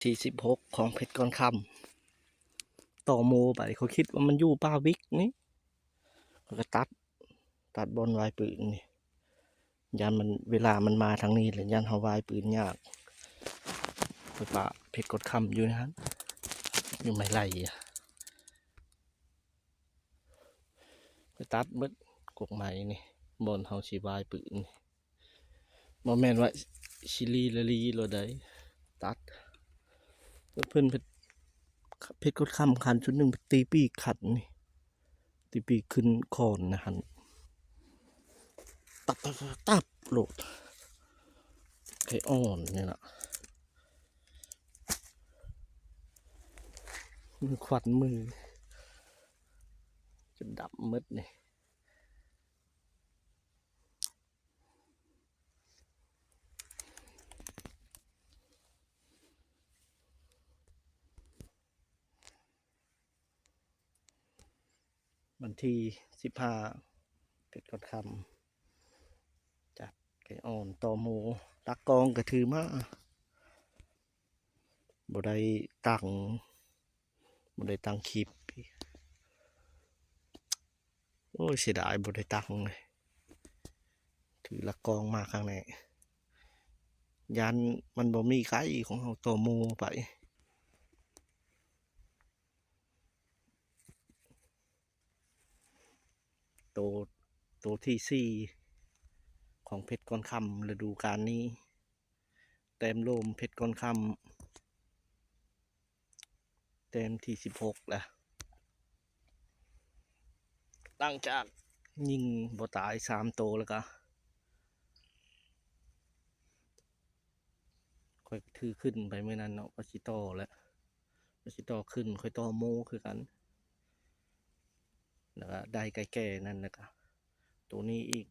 ທີສິບຫົກຂອງເພັດກ່ອນຄຳ ຕໍ່ໝູ່ໄປ. ຂ້ອຍຄິດວ່າມັນຢູ່ປ່າວິກນີ້ ຂ້ອຍກໍຕັດ ຕັດບ່ອນວາຍປືນນີ້ ຢ້ານມັນ ເວລາມັນມາທາງນີ້ແຫຼະ ຢ້ານເຮົາວາຍປືນຍາກ. ຂ້ອຍປະເພັດກ່ອນຄຳຢູ່ໃນຫັ້ນ ຢູ່ໄມ້ໄລ່ ໄປຕັດເບິດກົກໄມ້ນີ້ ບ່ອນເຮົາຊິວາຍປືນນີ້. ບໍ່ແມ່ນວ່າຊິລີລະລີໂລດໃດ໋ ຕັດເພິ່ນ ເພັດ ເພັດກ່ອນຄຳຄັນຊຸດໜຶ່ງ ຕີປີກຄັນນີ້ ຕີປີກຂຶ້ນຄອນນະຫັ້ນ ຕັບ ຕັບ ຕັບ ໂລດ ໄຂ່ອ່ອນນີ້ລະ ມື ຄວັນມືຈົນດຳໝົດນີ້. ວັນທີສິບຫ້າ ເພັດກ່ອນຄຳ ຈັດໄກ່ອ່ອນຕໍ່ໝູ່ ຫຼັກກ້ອງກໍຖືມາ ບໍ່ໄດ້ຕັ້ງ ບໍ່ໄດ້ຕັ້ງຄລິບ. ໂອ້ຍ ເສຍດາຍບໍ່ໄດ້ຕັ້ງເລີຍ ຖືຫຼັກກ້ອງມາຄັ້ງນີ້ ຢ້ານມັນບໍ່ມີໄກ່ຂອງເຮົາຕໍ່ໝູ່ໄປ. ໂຕ ໂຕທີສີ່ຂອງເພັດກ່ອນຄຳລະດູການນີ້ ແຕ້ມໂລມເພັດກ່ອນຄຳ ແຕ້ມທີສິບຫົກລະ ຫຼັງຈາກຍິງບໍ່ຕາຍສາມໂຕແລ້ວກະ ຂ້ອຍຖືຂຶ້ນໄປມື້ນັ້ນເນາະ ວ່າຊິຕໍ່ແຫຼະ ວ່າຊິຕໍ່ຂຶ້ນ ຂ້ອຍຕໍ່ໝູ່ຄືກັນ ແລ້ວກະໄດ້ໄກ່ແກ່ນັ້ນ ແລ້ວກະໂຕນີ້ອີກ